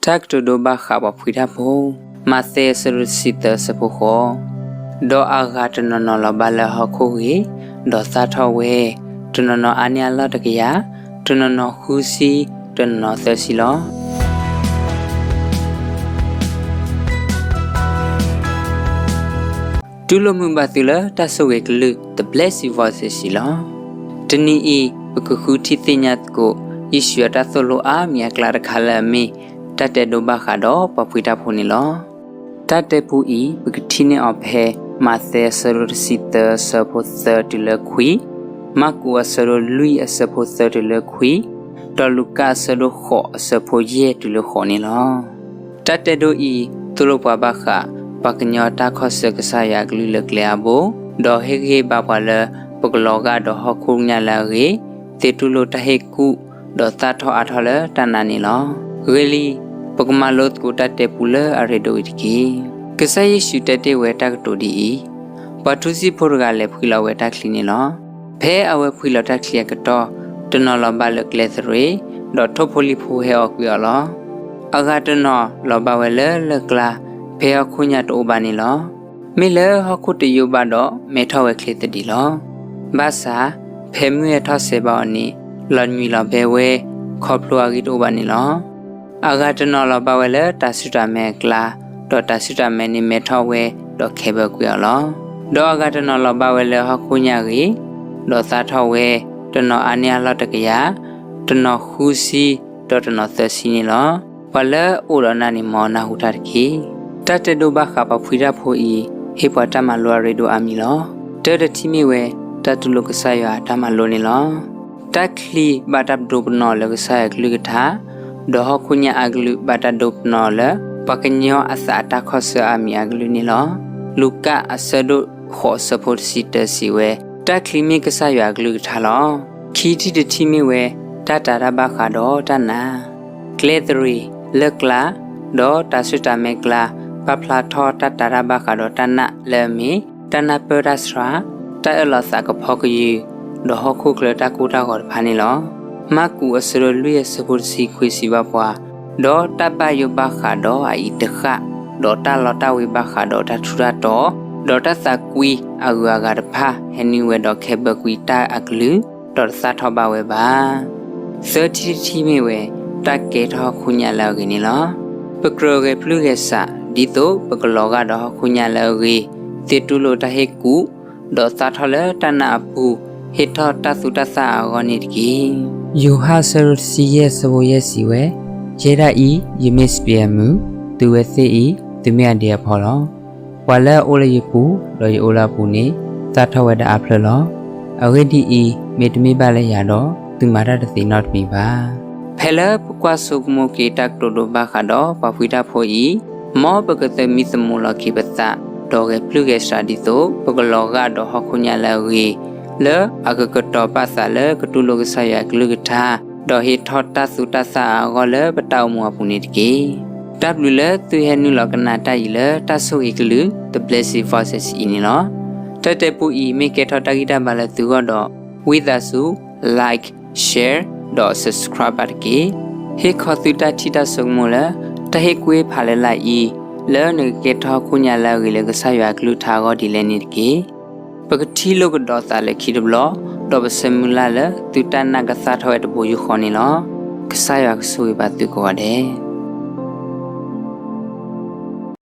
တၢ်ကတိၤဒိဘၣ်ဃးပှၤဖှံတၢ်ဖိ, မးသဲအဆၢဒိၣ်တဆံသၢအဆၢဖိဃိး, ဒီးအဂၤတနီၤနီၤလီၤဘၣ်လၢဟီၣ်ခိၣ်ဂ့ၤ, ဒီးသၣ်ထီၣ်ဝဲ, တနီၤနီၤအါန့ၢ်အလီၢ်တကယၤ, တနီၤနီၤဃုဆံ, တနီၤနီၤသၢဆံလီၤ. တူၢ်လိာ်မုာ်ဘၣ်သုလၢတၢ်ဆိၣ်ဂ့ၤကလုၢ် The Blessed Voices အံၤလီၤ. တနံၤအံၤ ပကဃုထံၣ်သ့ၣ်ညါသကိး ယ့ၣ်ၡူးအတၢ်သိၣ်လိအါမံၤအကျါတခါလၢအမ့ၢ် တၢ်တဲဒိဘၣ်ဃးဒီးပှၤဖှံတၢ်ဖိန့ၣ်လီၤ. တၢ်တဲပူအံၤ ပကထံၣ်န့ၢ်အီၤဖဲ မးသဲအဆၢဒိၣ်တဆံသၢအဆၢဖိသၢတုၤလၢခွံ, မၢ်ကူးအဆၢဒိၣ်လွံၢ်အဆၢဖိသၢတုၤလၢခွံ, ဒီးလူၤကၣ်အဆၢဒိၣ်ဃိးအဆၢဖိယဲၢ်တုၤလၢဃိးန့ၣ်လီၤ. တၢ်တဲဒိအံၤ သိၣ်လိပှၤဘၣ်ဃး ပှၤကညီတၢ်ခီၣ်ဆၢကစၢ်ယွၤအကလုၢ်လၢကျဲအါဘိ, ဒီးဟ့ၣ်ဂံၢ်ဟ့ၣ်ဘါပှၤလၢ ပကလီၤဂာ်ဒီးဟီၣ်ခိၣ်ညါလၢအဂ့ၤ, သ့ၣ်တူၢ်လိာ်တၢ်ဟ့ၣ်ကူၣ်, ဒီးသၣ်ထီၣ်အါထီၣ်လၢတၢ်နာ်န့ၣ်လီၤ. ဂ့ၤလံ, ပကမၤလိသကိးတၢ်တဲပူလၢအရ့ဒိၣ်အံၤတက့ၢ်. ကစၢ်ယ့ၣ်ၡူးတဲတ့ၢ်ဝဲတၢ်ကတိၤဒ်အံၤ, ပှၤထူစံဖိတဂၤလဲၤဖှံလီၤဝဲတၢ်ချံန့ၣ်လီၤ. ဖဲအဝဲဖှံလီၤတၢ်ချံအကတီၢ်, တနီၤလီၤဘၣ်လၢကျဲသရ့ၤ, ဒီးထိၣ်ဖိလံၤဖိဟဲအီၣ်ကွံာ်အီၤလီၤ. အဂၤတနီၤလီၤဘၣ်ဝဲလၢလၢၢ်ကျါ, ဖဲဟီၣ်ခိၣ်ညါတအိၣ်ဘၣ်န့ၣ်လီၤ. မ့ၢ်လၢဟီၣ်ခိၣ်တယိဘၣ်ဒီး မဲထီၣ်ဝဲချ့သဒံးလီၤ. ဘၣ်ဆၣ်, ဖဲမုၢ်ဟဲထီၣ်စဲးဘၣ်အီၤန့ၣ်, လီၤညွံးလီၤဘဲဝဲ, ခီဖျိအဂံၢ်တအိၣ်ဘၣ်န့ၣ်လီၤ. အဂၤတနီၤလီၤဘၣ်ဝဲလၢတၤဆှုၣ်တၤမဲအကျါ, ဒီးတၤဆှုၣ်တၤမဲန့ၣ်မဲထီၣ်ဝဲ, ဒီးခဲဘၢကွံာ်အီၤလီၤ. ဒီးအဂၤတနီၤလီၤဘၣ်ဝဲလၢဟီၣ်ခိၣ်ညါဂ့ၤ, ဒီးသၣ်ထီၣ်ဝဲ, တနီၤအါန့ၢ်အလီၢ်တကယၤ, တနီၤဃုဆံ, ဒီးတနီၤသၢဆံန့ၣ်လီၤ. ပှၤလၢအအိၣ်ဒီးနၢ်န့ၣ် မ်အနၢ်ဟူတၢ်တက့ၢ်. တၢ်တဲဒိဘၣ်ဃးပှၤဖှံတၢ်ဖိအံၤ, ဟ့ၣ်ပှၤတၢ်မၤလိအရ့ဒိၣ်အါမံၤလီၤ. တၢတထံၣ်မ့ၢ်ဝဲ, တၢ်တူၢ်လိာ်ကစၢ်ယွၤအတၢ်မၤလိန့ၣ်လီၤ. တၢ်ချံဘၣ်တၢ်ဒိပနီၣ်လၢကစၢ်ယွၤအကလုၢ်ကထါ, ဒီးဟီၣ်ခိၣ်ညါအကလုၢ်ဘၣ်တၢ်ဒိပနီၣ်လၢ ပှၤကညီအသးအတၢ်ခီၣ်ဆၢအါမံၤအကလုၢ်န့ၣ်လီၤ. လူၤကၣ်အဆၢဒိၣ်ဃိးအဆၢဖိတဆံတၢစံးဝဲ, တၢ်ချံမ့ၢ်ကစၢ်ယွၤအကလုၢ်ကထါလီၤ. ခံထံၣ်တထံၣ်မ့ၢ်ဝဲ, တၢ်တာ်တၢ်ဘၣ်ဃးဒီးတၢ်နာ် ကျဲသရ့ၤ, လၢၢ်ကျါ, ဒီးတၤဆှုၣ်တၤမဲကျါ, ပာ်ဖျါထီၣ်တၢ်တာ်တၢ်ဘၣ်ဃးဒီးတၢ်နာ်လၢအမ့ၢ်, တၢ်နၢ်ပၢၢ်တၢ်ဆှး, တၢ်အၢၣ်လီၤသးကဖီကယုၢ်, ဒီးဟီၣ်ခိၣ်ချၢတၢ်ကိၢ်တၢ်ဂီၤတဖၣ်န့ၣ်လီၤ. မၢ်ကူးအဆၢဒိၣ်လွံၢ်အဆၢဖိတဆံခွံစံးဘၣ်ပှၤ, ဒီးတၢ်ဘၣ်ယိၣ်ဘၣ်ဃးဒီးအအံၤတဃၣ်, ဒီးတၢ်လီတၢ်ဝ့ၤဘၣ်ဃးဒီးတၢ်ထူးတၢ်တီၤ, ဒီးတၢ်သးကွံအဂုၤအဂၤတဖၣ် ဟဲနုာ်ဝဲဒီးခဲဘၢကွံာ်တၢ်အကလုၢ်, ဒီးတသၣ်ထီၣ်ဘၣ်ဝဲဘၣ်. သၢထံၣ်တထံၣ်မ့ၢ်ဝဲ, တၢ်ကဲထီၣ်ဟီၣ်ခိၣ်ညါလၢအဂ့ၤန့ၣ်လီၤ. ပကြၢးဂဲၤပျုၢ်ဂဲၤဆး ဒ်သိးပကလီၤဂာ်ဒီးဟီၣ်ခိၣ်ညါလၢအဂ့ၤ, သ့ၣ်တူၢ်လိာ်တၢ်ဟ့ၣ်ကူၣ်, ဒီးသၣ်ထီၣ်လၢတၢ်နာ်အပူၤ, ဟ့ၣ်ထီၣ်တၢ်သူၣ်တၢ်သၣ်အဂီၢ်န့ၣ်တက့ၢ်. ယိၤဟၣ်အဆၢဒိၣ်တဆံယဲၢ်အဆၢဖိယဲၢ်စံးဝဲ, ယဲဒၣ်အံၤ ယမ့ၢ်စပံးအမုၢ်, သုဝဲသ့ၣ်အံၤ သုမ့ၢ်အဒ့အဖီလီၤ. ပှၤလၢအအိၣ်လၢယပူၤ, ဒီးယအိၣ်လၢအပူၤန့ၣ်, သၣ်ထီၣ်ဝဲဒၣ်အါဖျၢၣ်လီၤ. အဂ့ၢ်ဒ်အံၤ, မ့တမ့ၢ်ဘၣ်လၢယၤဒီး, သုမၤတၢ်တသ့နီတမံၤဘၣ်. ဖဲလၢပကွၢ်ဆိကမိၣ်က့ၤတၢ်ကတိၤဒိဘၣ်ဃးဒီးပှၤဖှံတၢ်ဖိအံၤ, မ်ပကသမံသမိးလီၤက့ၤပသး, ဒီးဂဲၤပျုၢ်ဂဲၤဆးဒ်သိး ပကလီၤဂာ်ဒီးဟီၣ်ခိၣ်ညါလၢအဂ့ၤ, လၢအကကတီၤပာ်သးလၢကတူၢ်လိာ်ကစၢ်ယွၤအကလုၢ်ကထါ, ဒီးဟ့ၣ်ထီၣ်တၢ်သူၣ်တၢ်သၣ်အါအဂီၢ်လၢပတၢ်အိၣ်မူအပူၤန့ၣ်တက့ၢ်. တၢ်ဘျုးလၢသုဟဲနုာ်လီၤကနၣ်တၢ်အံၤလၢတၢ်ဆိၣ်ဂ့ၤကလုၢ် The Blessed Voices အံၤန့ၣ်လီၤ. တၢ်တဲပူအံၤမ့ၢ်ကဲထီၣ်တၢ်ဂံၢ်တၢ်ဘါလၢသုဂီၢ်ဒီး, ဝံသးစူၤ like, share, ဒီး subscribe ဘၣ်တက့ၢ်. ဟ့ၣ်ခီသုတၢ်ထံၣ်တၢ်ဆိကမိၣ်လၢ တၢ်ဟ့ၣ်ကူၣ်ဟ့ၣ်ဖးလၢလာ်အံၤ, လၢနကကဲထီၣ်ဟီၣ်ခိၣ်ညါလၢအဂ့ၤလၢကစၢ်ယွၤအကလုၢ်ကထါအဂီၢ်ဒ်လဲၣ်န့ၣ်တက့ၢ်. ပကထံၣ်လိာ်ကဒီးသးလၢခံတဘျီ, ဒီးပဆၢမုၢ်လၢ်လၢသုတၢ်နာ်ကသၣ်ထီၣ်ဝဲတဘိယူၢ်ဃီန့ၣ်လီၤ. ကစၢ်ယွၤကဆိၣ်ဂ့ၤဘၣ်သုကိးဂၤဒဲး.